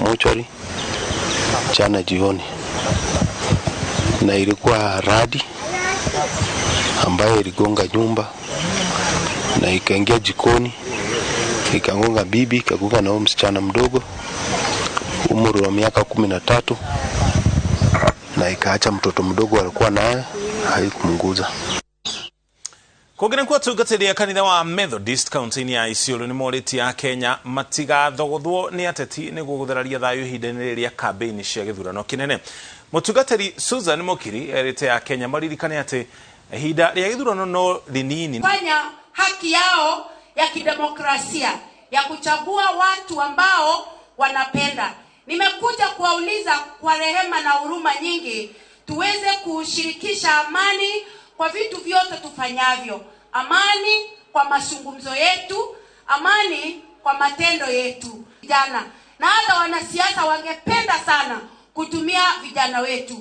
Mochwari jana jioni, na ilikuwa radi ambayo iligonga nyumba na ikaingia jikoni, ikagonga bibi, ikagonga na huyo msichana mdogo umri wa miaka 13, na ikaacha mtoto mdogo alikuwa naye, haikumguza. Kũngĩ nĩkuo atungatĩri a kanitha wa Methodist kaunti-inĩ ya Isiolo nĩ morĩtie Akenya matigathogothwo nĩ ateti nĩguo gũthararia thayũ ihinda-inĩ rĩrĩ rĩa kambĩini cia gĩthurano kĩnene. Mũtungatĩri Susan Mukiri erĩte Akenya maririkane atĩ ihinda rĩa gĩthurano no rĩnini. Fanya haki yao ya kidemokrasia ya kuchagua watu ambao wanapenda. Nimekuja kuwauliza kwa rehema na huruma nyingi tuweze kushirikisha amani kwa vitu vyote tufanyavyo. Amani kwa mazungumzo yetu, amani kwa matendo yetu. Vijana na hata wanasiasa wangependa sana kutumia vijana wetu.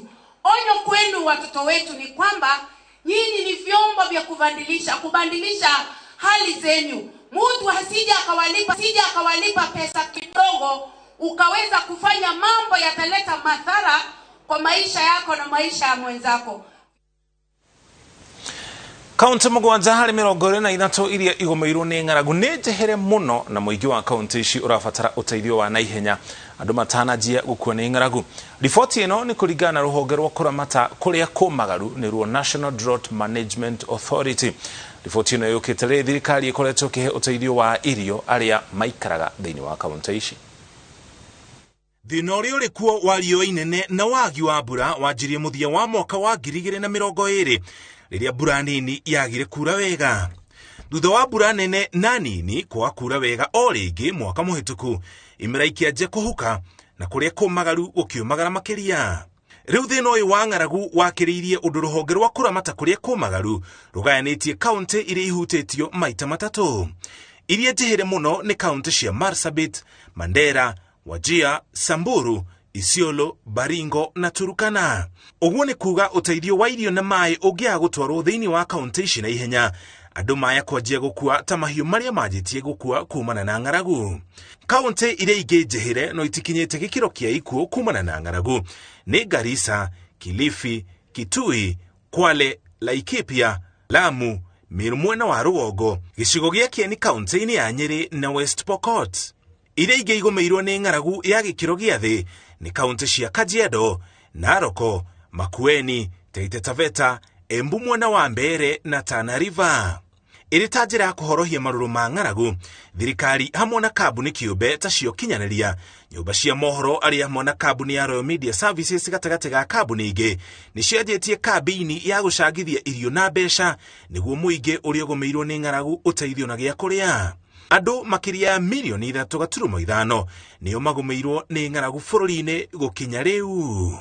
Onyo kwenu watoto wetu ni kwamba nyinyi ni vyombo vya kubadilisha hali zenyu. Mtu asije akawalipa pesa kidogo ukaweza kufanya mambo yataleta madhara kwa maisha yako na maisha ya mwenzako. Kaunti mũgwanja harĩ 23 iria igũmĩirwo nĩ ng'aragu nĩ njehere mũno na mũingĩ wa kaunti ici ũrabatara ũteithio wa naihenya andũ matananjia gũkua nĩ ng'aragu. Riboti ĩno nĩ kũringana na rũhonge rwa kũramata kũrĩa kũmagaru nĩruo National Drought Management Authority. Riboti ĩno yũkĩte rĩrĩ thirikari ĩkoretwo ĩkĩhe ũteithio wa irio arĩa maikaraga thĩinĩ wa kaunti ici. Thĩna ũrĩa ũrĩ kuo wa riũa inene na wagi wa mbura wanjirie mũthia wa mwaka wa 2020 rĩrĩa mbura nini yagire kura wega. Thutha wa mbura nene na nini kwaga kura wega o rĩngĩ mwaka mũhĩtũku, imera ikĩanjia kũhuka na kũrĩa kũmagaru gũkĩũmagara makĩria. Rĩu thĩna ũyũ wa ng'aragu wakĩrĩirie ũndũ rũhonge rwa kũramata kũrĩa kũmagaru rũgayanĩtie kaunti iria ihutĩtio maita matatũ. Iria njĩhĩre mũno nĩ kaunti cia Marsabit, Mandera, Wajir, Samburu, Isiolo, Baringo na Turukana. Ũguo nĩ kuga ũteithio wa irio na maĩ ũngĩaga gũtwarwo thĩinĩ wa kaunti ici na ihenya, andũ maya kwanjia gũkua ta mahiũ marĩa manjĩtie gũkua kumana na ng'aragu. Kaunti iria ingĩ njĩhĩre no itikinyĩte gĩkĩro kĩa ikuũ kumana na ng'aragu nĩ Garissa, Kilifi, Kitui, Kwale, Laikipia, Lamu, Meru mwena wa rũgongo, gĩcigo gĩa Kieni kaunti-inĩ ya Nyĩrĩ na West Pokot. Iria ingĩ igũmĩirwo nĩ ng'aragu ya gĩkĩro gĩa thĩ nĩ kaunti cia Kajiado, Narok, Makueni, Taita Taveta, Embu mwena wa Mbeere na Tana River. Ĩrĩ ta njĩra ya kũhorohia marũrũ ma ng'aragu, thirikari hamwe na kambuni kĩũmbe ta cio kinyanĩria, nyũmba cia mohoro arĩa hamwe na kambuni ya Royal Media Services gatagatĩ ga kambuni ingĩ nĩ cianjĩtie kambĩini ya gũcangithia irio na mbeca nĩguo mũingĩ ũrĩa ũgũmĩirwo nĩ ng'aragu ũteithio na gĩa kũrĩa. Andũ makĩria ya milioni 3.5 nĩo magũmĩirwo nĩ ng'aragu bũrũri-inĩ gũkinya rĩu.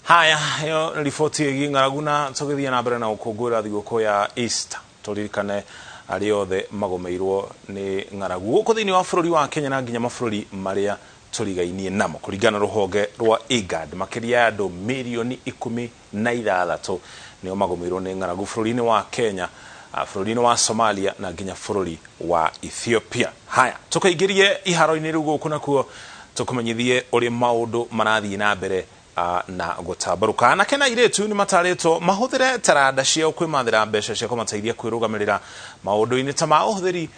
Haya, ĩyo riboti ĩgiĩ ng'aragu na tũgĩthiĩ na mbere na gũkũngũĩra thigũkũ ya Easter. Tũririkane arĩa othe magũmĩirwo nĩ ng'aragu gũkũ thĩinĩ wa bũrũri wa Kenya na nginya mabũrũri marĩa tũrigainie namo. Kũringana na rũhonge rwa IGAD, makĩria ya andũ milioni 16 nĩo magũmĩirwo nĩ ng'aragu bũrũri-inĩ wa Kenya, bũrũri-inĩ wa Somalia na nginya bũrũri wa Ethiopia. Haya, tũkaingĩrie iharo-inĩ rĩu gũkũ nakuo tũkũmenyithie ũrĩa maũndũ marathiĩ na mbere na gũtambarũka. Anake na airĩtu nĩ matarĩtwo mahũthĩre taranda ciao kwĩmathĩra mbeca cia kũmateithia kwĩrũgamĩrĩra maũndũ-inĩ ta ma ũhũthĩri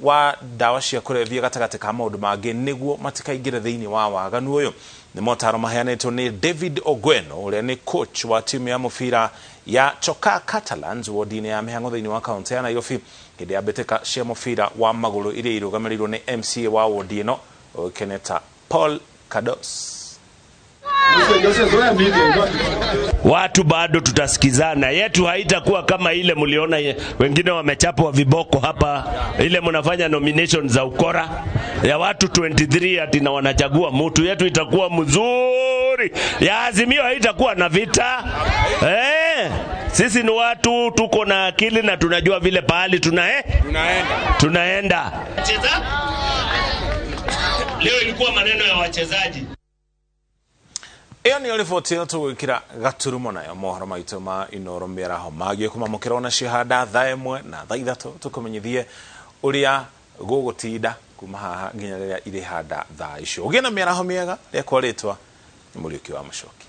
wa ndawa cia kũrebia gatagatĩ ka maũndũ mangĩ nĩguo matikaingĩre thĩinĩ wa waganu ũyũ. Nĩ motaro maheanĩtwo nĩ David Ogweno ũrĩa nĩ coach wa timu ya mũbira ya Choka Catalans wodi-inĩ ya Mĩhang'o thĩinĩ wa kaunti ya Nairobi hĩndĩ ya mbĩtĩka cia mũbira wa magũrũ iria irũgamĩrĩirwo nĩ MCA wa wodi ĩno ũĩkaine ta Paul Kados. Watu bado tutasikizana, yetu haitakuwa kama ile mliona wengine wamechapwa viboko hapa, ile mnafanya nomination za ukora ya watu 23 ati na wanachagua mtu. Yetu itakuwa mzuri, ya Azimio haitakuwa na vita. Sisi ni watu tuko na akili na tunajua vile pahali tunaenda. Leo ilikuwa maneno ya wachezaji. Ĩyo nĩyo riboti ĩyo tũgwĩkĩra gaturumo nayo mohoro maitũ ma Inooro mĩaraho mangĩ kũmamũkĩra ona cihanda thaa 1 na thaa 3 tũkũmenyithie ũrĩa gũgũtinda. Kuma haha nginya rĩrĩa irĩhanda thaa icio, ũgĩe na mĩaraho mĩega. Rĩakwa rĩtwa nĩ Mũriũki wa Mũcoki.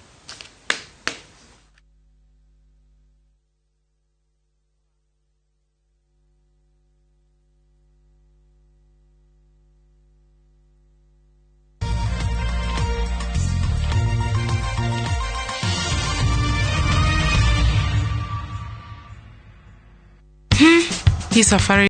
Hii safari.